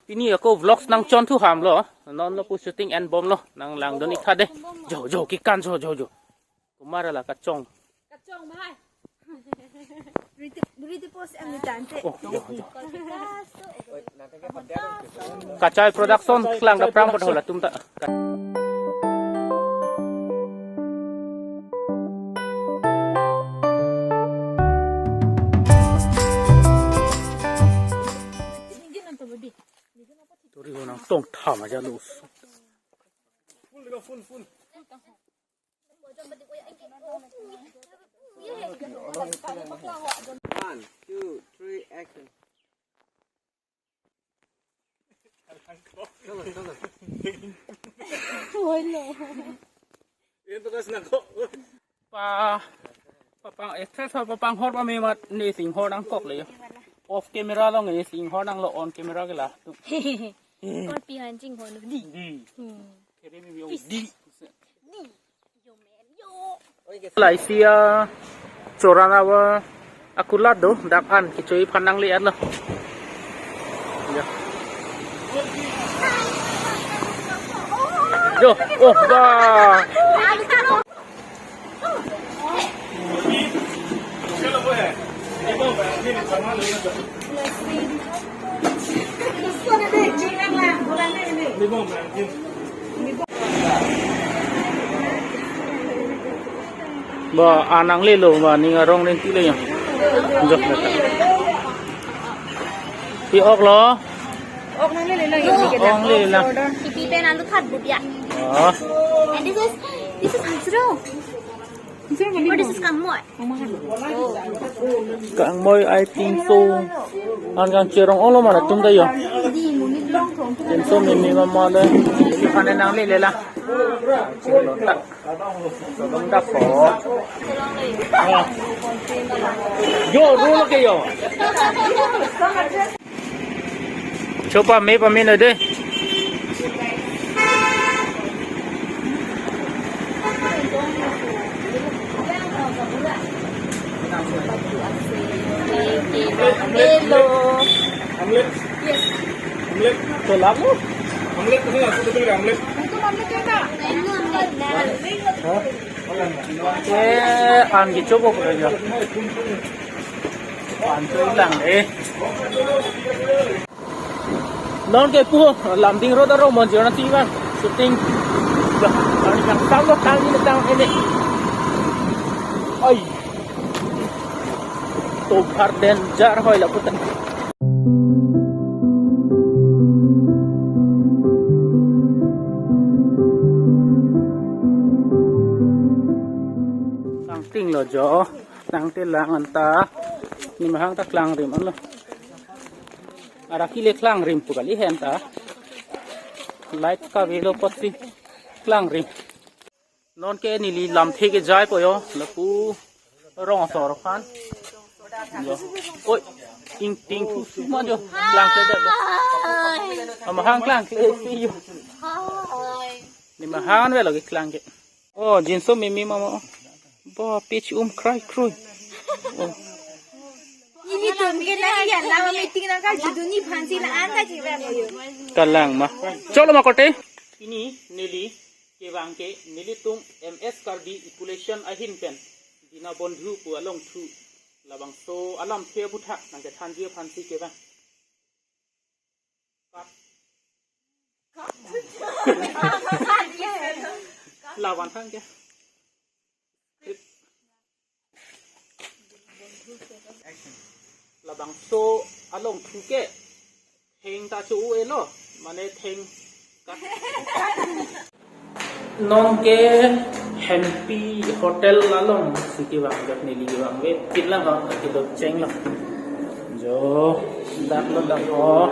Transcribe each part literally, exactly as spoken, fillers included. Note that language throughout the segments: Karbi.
Pini ako vlogs nangchon thu ham lo. Non lo pu shooting en bom lo. Nang langdun ik tha dei. Jo, jo, kekan jo, jo, jo. Kumar la kachong. Kachong bhai. Riti, riti post em ni tante. Oh, jo, jo. Kachai Production klang kaprang pada hola tum ta. Turi ho nangtong tham aja lo. One, two, three, action. Chalo, chalo. Ini tugas nangkok. Pa, papang, eh, actress ho papang hor pa me mat ne sing hor nangkok le. Off camera long ne sing hor nang lo, on camera ke la. Kon pi han ching hor di. Di. Hmm. Kere me biong di. Di. Yo men, yo. Laisi a choran ava akulat do, dak an kechui phan nangle-et lo. Ya. Jo, oh, ba. Ba, anang le lo, ba, ning arong rin ti le yang. Jok na ta. Pi ok lo? Ok nangle le lo, ok nangle le lo. Kipi pen alu khat but ya. Oh. And this is, this is Hansro. Oh, this is Kangmoi. Kangmoi, I think so. An kangcherong olo mana tum ta yo. Jinso Mimi mama le. Ane nangle le la. Dak po. Yo, ro lo ke yo. Cho pame pame na dei. Hello. Omelette. Yes. Omelette. Cho lap lo. Omelette kasi nga, sudah beli omelette. Itu omelette ya, Kak? Ini omelette. Hah? Eh, an kecho ko kore ja. An to lang eh. Non ke pu Lumding Road arong Monjir nangti bang shooting. Bah, ani kang tang lo tang ini tang ini. Oi. To har danger hoi lapu ta. Kangting lo jo. Nangte lang anta. Nimahang ta klangrim anlo. Araki le klangrim pu kali he anta. Light kavelo apotsi klangrim. Non ke neli lamthe kejai po yo. Lapu rong asor aphan. Yo. Oi, ingting thu su ma jo. Klangkledetlo. Amahang klangkle si yo. Nimahang velo ke klang ke. Oh, Jinso Mimi mama. Ba, pitch um krai kroi. Oh. Nelitum ke nang ya, lama meeting nangkarju dunji aphansi la-an ta chira mo yo. Kalang ma. Cholo ma korte. Pini neli kevang ke nelitum M S Karbi Evaluation ahin pen Dinabondhu pu along thu labangso alamthe aphuthak nangkethanji aphansi kevang. Lavan thang ke. Labangso along thu ke theng ta cho-o-e lo, mane theng ka. Non ke Hempi Hotel alongsi kevang, dak neli kevang ve, kitlang ha, kilo cheng lo. Jo, dak lo, dak lo.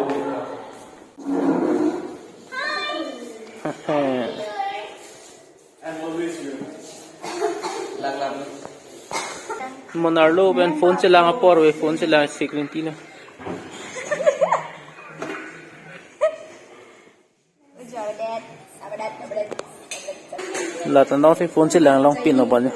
Monarlo pen phone chelang apor ve, phone chelang security lo. Lata nong si phone chelang long pin lo ba jo.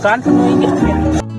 Kan tu no ini.